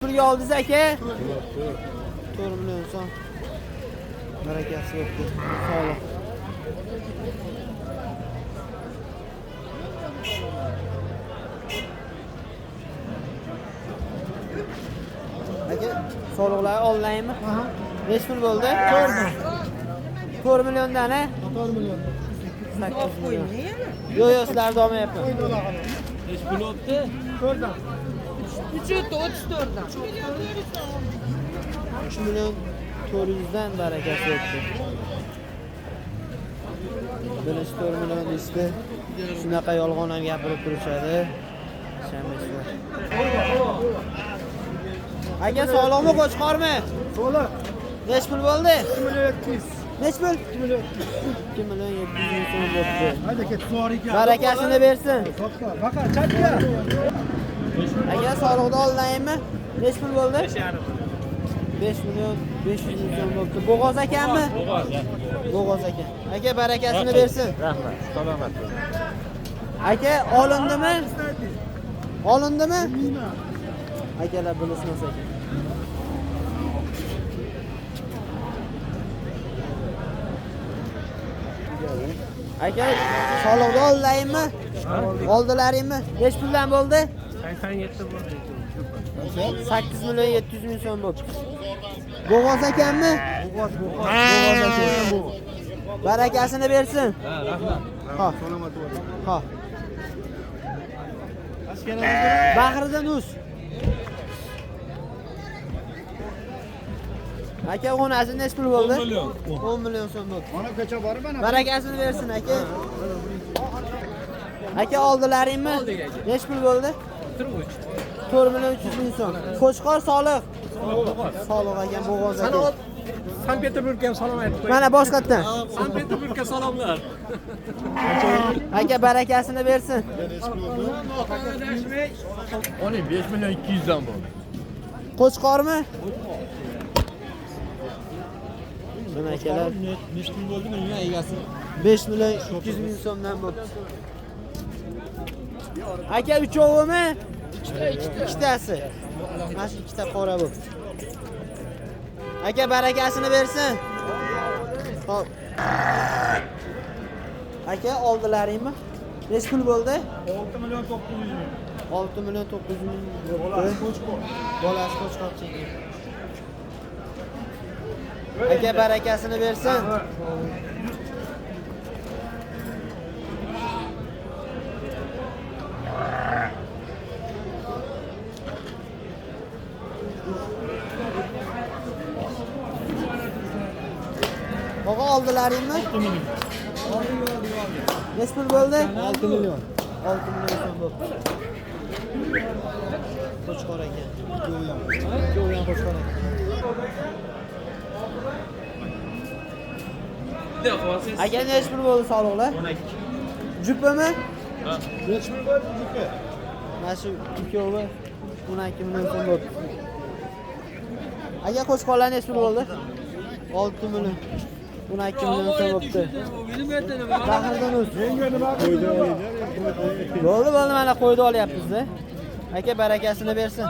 Pulga oldingiz aka? 4 million so'm. Barakasi yo'qdi. Soliq. Aka, soliqlar olinaymi? Nechi pul bo'ldi? 4 milliondan, a? 4 million. 8 million. Yo'q, yo'q, sizlarni olmayapman. Nechi pul o'tdi? 4dan. 3 o'tdi, 34dan. 3 million 400 dan barakasi o'tdi. Birinchi 4 million deyishdi. Shunaqa yolg'on ham gapirib turishadi. Ishonmaysizlar. Aka, sog'liqmi, qo'chqormi? Soliq. Nechi pul bo'ldi? 2 million 700. Nechi pul? 2 million 2 million 700 ming so'm bo'ldi. Hayda ket, zo'r ekan. Barakasini bersin. Sotma. Baqa, chapga. Aka, soliqni olinaymi? Nechi pul bo'ldi? 5 million 500 ming so'm bo'ldi. Bo'g'oz akanmi? Bo'g'oz. Bo'g'oz aka. Aka, barakasini bersin. Rahmat. Salomat bo'ling. Aka, olindimi? Olindimi? Akalar bilishmas ekan. Aka, soliqni oldilaringmi? Oldilaringmi? Nechi puldan bo'ldi? 87 bo'ldi. 8 million 700 ming so'm bo'ldi. Bo'g'oz akanmi? Bo'g'oz, bo'g'oz. Bo'g'oz aka. Barakasini bersin. Ha, rahmat. Ha. Salomat bo'ling. Ha. Bahriddin uz. Aka, xonasi nechi pul bo'ldi? 10 million. 10 million so'm bo'ldi. Mana ko'cha bor mana. Barakasini bersin aka. Aka, oldilaringmi? Oldik aka. Nechi pul bo'ldi? 3. 4 million 300 ming so'm. Qo'chqor soliq. Bo'g'oz. Soliq ekan, bo'g'oz aka. Sankt-Peterburgga ham salom aytib qo'ying. Mana boshqatdan. Sankt-Peterburgga salomlar. Aka, barakasini bersin. Oling 5 million 200 dan bo'ldi. Qo'chqormi? Mana akalar Nechi pul bo'ldi bilmayman egasi. 5 million 200 ming so'mdan bo'ldi. Aka, uchovimi? Ikkita, ikkitasi. Mana shu ikkita qora bo'ldi. Aka, barakasini bersin. Xo'p. Aka, oldilaringmi? Nechi pul bo'ldi? 6 million 900 ming. 6 million 900 ming bo'ldi. Bolasi qo'chqor. Bolasi qo'chqorcha ekan. Aka, barakasini bersin. Bog'a oldilaringmi? 6 million. Nechi pul bo'ldi? 6 million. 6 million so'm bo'ldi. Qo'chqor ekan. Ikkovi ham. Ikkovi ham qo'chqor ekan. Aka, nechi pul bo'ldi soliqlar? 12. Jupimi? Nechi pul bo'ldi jupi? Mana shu ikkovi 12 million so'm bo'ldi. Aka, qo'chqorlar nechi pul bo'ldi? 6 million. 12 million so'm bo'ldi. Bahriddin o'z. Menga nima qildi? Bo'ldi, bo'ldi, mana qo'yni olyapmiz-da. Aka, barakasini bersin.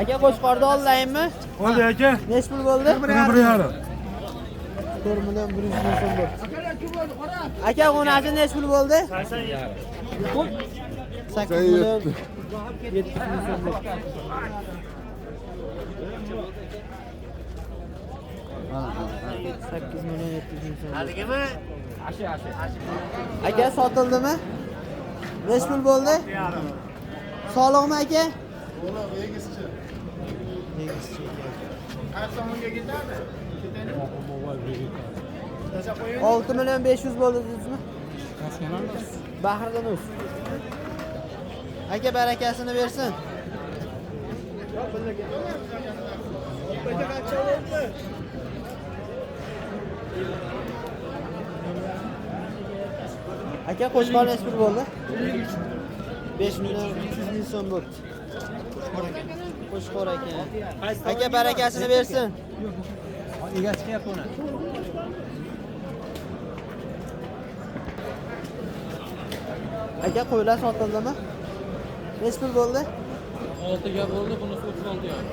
Aka, qo'chqorni oldilaringmi? Bo'ldi aka. Nechi pul bo'ldi? 1.5. 4 million 100 ming so'm bo'ldi. Aka, xonasi nechi pul bo'ldi? 8 million 700 ming so'm bo'ldi. 8 million 700 ming so'm. Haligimi? Ashi, ashi. Aka, sotildimi? Nechi pul bo'ldi? Soliqmi aka? Soliq egizchi. Egizchi ekan. Qaysi tomonga ketadi? 6 million 500 bo'ldi dedingizmi? Bahriddin o'z. Aka, barakasini bersin. Aka, qo'chqor nechi pul bo'ldi? 5 million 300 ming so'm bo'ldi. Qo'chqor ekan. Aka, barakasini bersin. Egasi chiqyapti uni. Aka, qo'ylar sotildimi? Nechi pul bo'ldi? 6ga bo'ldi, bunisi 36 yarim.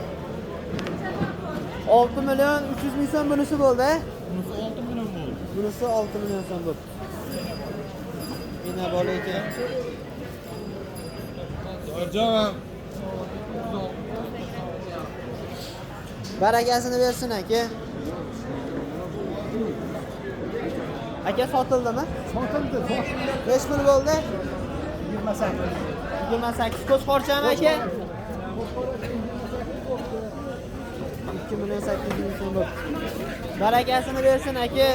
6 million 300 ming so'm bunisi bo'ldi. Bunisi 6 million bo'ldi. Bunisi 6 million so'm bo'ldi. Ina bola ekan. Jo'rjon. Barakasini bersin aka. Aka sotildimi? Sotildi, sotildi. Nechi pul bo'ldi? 28. 28. Qo'chqorchami aka? 2 million 800 ming so'm bo'ldi. Barakasini bersin aka.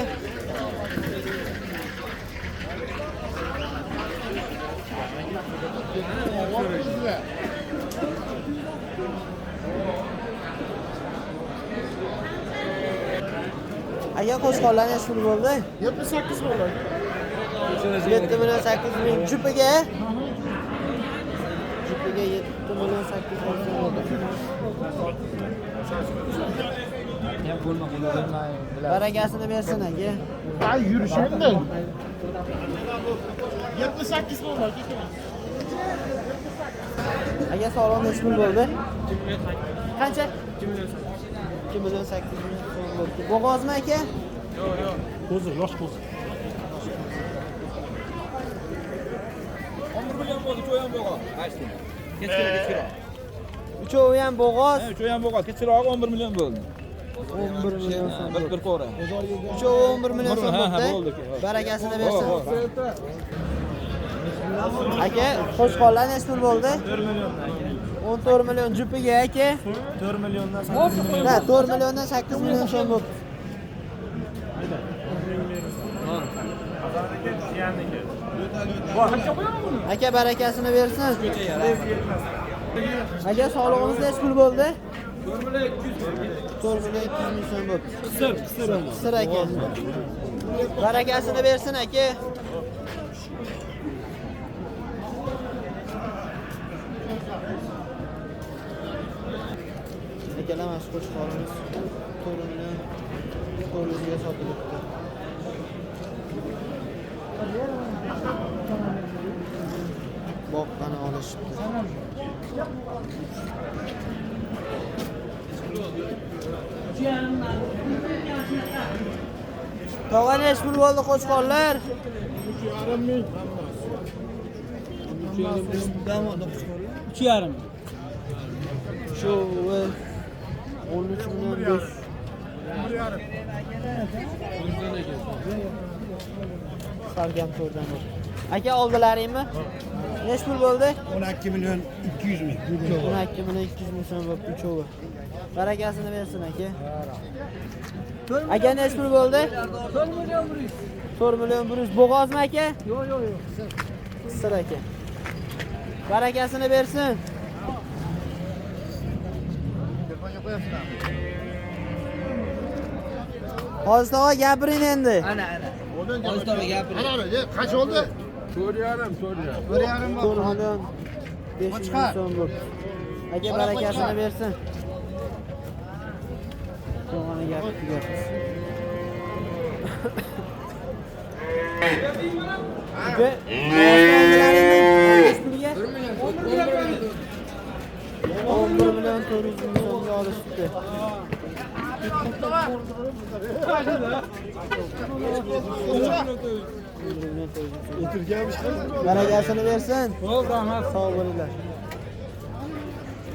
Aka qo'chqorlar nechi pul bo'ldi? 78 bo'ldi. 7 million 800 ming jupiga. Jupiga 7 million 800 ming so'm bo'ldi. Barakasini bersin aka. Ay yurish endi. 78 bo'ldi aka. Aka sog'liq nechi pul bo'ldi? Qancha? 2 million 800 ming so'm bo'ldi. Bo'g'ozmi aka? Yo'q, yo'q. Qo'zi, yosh qo'zi. 11 million bo'ldi, uchovi ham bo'g'oz. Kechkiroq, kechkiroq. Uchovi ham bo'g'oz. Uchovi ham bo'g'oz. Kechirog'i 11 million bo'ldi. 11 million so'm. Bir qo'ra. Uchovi 11 million so'm Ha, ha, bo'ldi. bo'ldi. Barakasini bersin. Aka, qo'chqorlar nechi pul bo'ldi? 4 million aka. 14 million jupiga aka. 4 milliondan 8 Ha, 4 milliondan 8 million so'm bo'ldi. Aka barakasini bersin. Aka sog'lig'imiz nechi pul bo'ldi? 4 million 200. 4 million 200 ming so'm bo'ldi. Qisir, qisir. Qisir aka. Barakasini bersin aka. Akalar mana shu qo'chqorimiz 4 million 400 ga sotilibdi. Boqqani olishibdi. Tog'a nechi pul bo'ldi qo'chqorlar? 3,5 ming hammasi. 3,5. Shu 13 million 5. 1,5. Salgam to'rdan bo'ldi. Aka oldilaringmi? Nechi pul bo'ldi? 12 million 200 ming. 12 million 200 ming so'm bo'libdi uchovi. Barakasini bersin aka. Aka nechi pul bo'ldi? 4 million 100. 4 million 100. Bo'g'ozmi aka? Yo'q, yo'q, yo'q. Qisir aka. Barakasini bersin. Hozir tog'a gapiring endi. Ana, ana. Hozir tog'a gapiring. Ana, qancha oldi? 4,5, 4,5. 4,5 4 million 500 ming so'm bo'ldi. Aka barakasini bersin. Tog'ani gapi tugabmiz. Aka, 11 million 400 ming so'mga olishibdi. O'tirganmiz. Barakasini bersin. Xo'p, rahmat. Sog' bo'linglar.